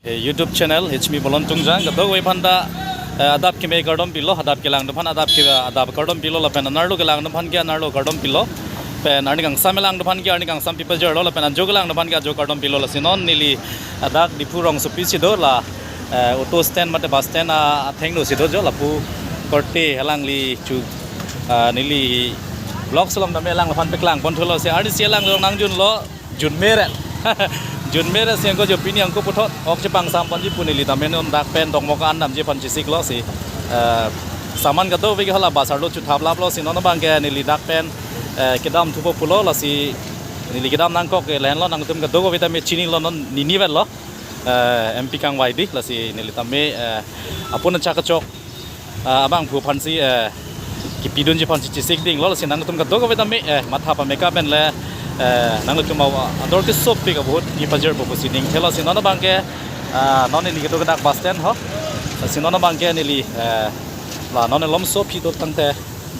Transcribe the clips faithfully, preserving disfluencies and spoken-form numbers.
Eh, YouTube channel H M I Bolon Tungjang kadokave aphan ta, eh, adap keme kardom pilo, adap kelang atum aphan adap ke, adap kardom pilo lapen anerlo kelang atum aphan ke anerlo kardom pilo. Pen arni kangsam kelang atum aphan ke arni kangsam pi pajirlo lapen ajo kelang atum aphan ke ajo kardom pilo. Lasi non neli adak Diphu rongsopi si do la, eh, auto stand mate bus stand a, athengno si do jo lapu korte alangli chu, ah, neli vlog along tame alang aphan paklang pon thulo si arnisi alang along nangjunlo. Jun me re. Jun me re si angko jo pini angko puthot ok chepangsam ponji pu neli tame non dak pen dongmok an damji aphan chesiklo si, eh, saman kadokave ke hala bus arlo chuthap laplo si non abang ke neli dak pen, eh, kedam thupo pulo lasi neli kedam nangkok ke lahenlo nangtum kadokave tame chinilo non nini vetlo, eh, M P kangvai di lasi neli tame, eh, apun achak kachok, ah, abangphu aphansi, eh, kipidunji aphansi chesik dinglo lasi nangtum kadokave tame, eh, matha pameka pen le, eh, nangtum awa ador kesopik abahut pi pajirpo pusi ning thelo si non abang ke, ah, non neli kedo kedak bus stand ho. Si non abang ke neli, eh, la non malomso pi do tangte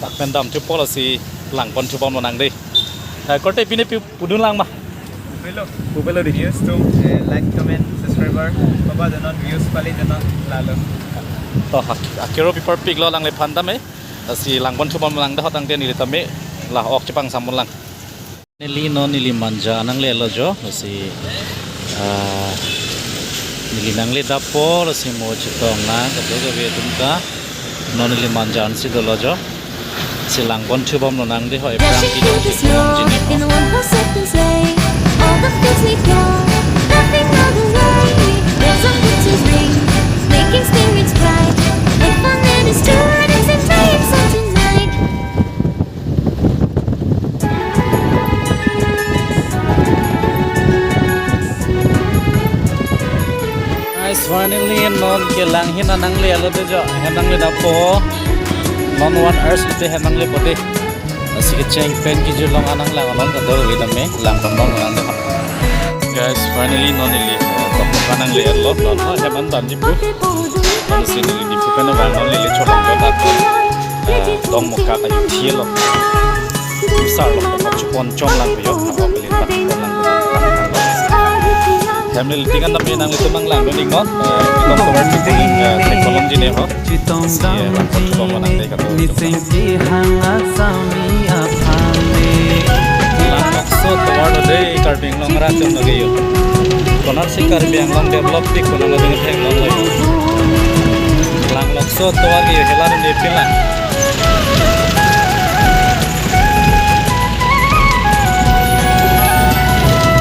dak pen dam thupo lasi lang pon thubom lonang de. Eh, korte pini pi pudun lang ma. Hello. Pupelo di. Views tum, eh, like, comment, subscriber, papa janon views pali janon lalo. To, ak-, akero pi parpiklo alangliphan tame. Lasi lang pon thubom lang dahot tangte neli tame la ok chepangsam pon lang. Neli non neli Manja nanglelo jo, lasi, ah, neli nangle dapo, lasi mo chetong na, kadokave atum ta, non neli Manja ansi dolo jo. Si lang pon thubom lonang de ho, Dashing Ebrang through the snow, in one horse open sleigh. All the fields we plow, laughing all the way. Bells on winter's ring, making spirits bright. With fun and it's true, and it's a dream, so tonight. Guys, finally, non kelang ahin nanglelo de jo, ahin nangle dapo. Non one hours te ahin nanglepo de. Lasi kecheng pen kejut along an nanglang non kadokave tame lang pon pon lang de. Guys, finally, non neli, eh, tokmoka nanglelo, non, oh, ahin damji pu. Non si neli Diphu pen vang non neli cholong ko dak. Eh, dongmoka kayu thielo. Sarlo, ko chupon chom lang yo, ako peli tak pon lang. Family tingkan tapi nanglitum nanglang dun iknon, eh, kita cover si kuning, eh, kolom jine ho. Si, eh, lang pon chupon nang de kato. Langlokso tovar lo de Karbi Anglong arat atum lake yo. Konatsi Karbi Anglong develop pik konat lo de theklonglo yo. Langlokso tovar ke yo hela de pilang.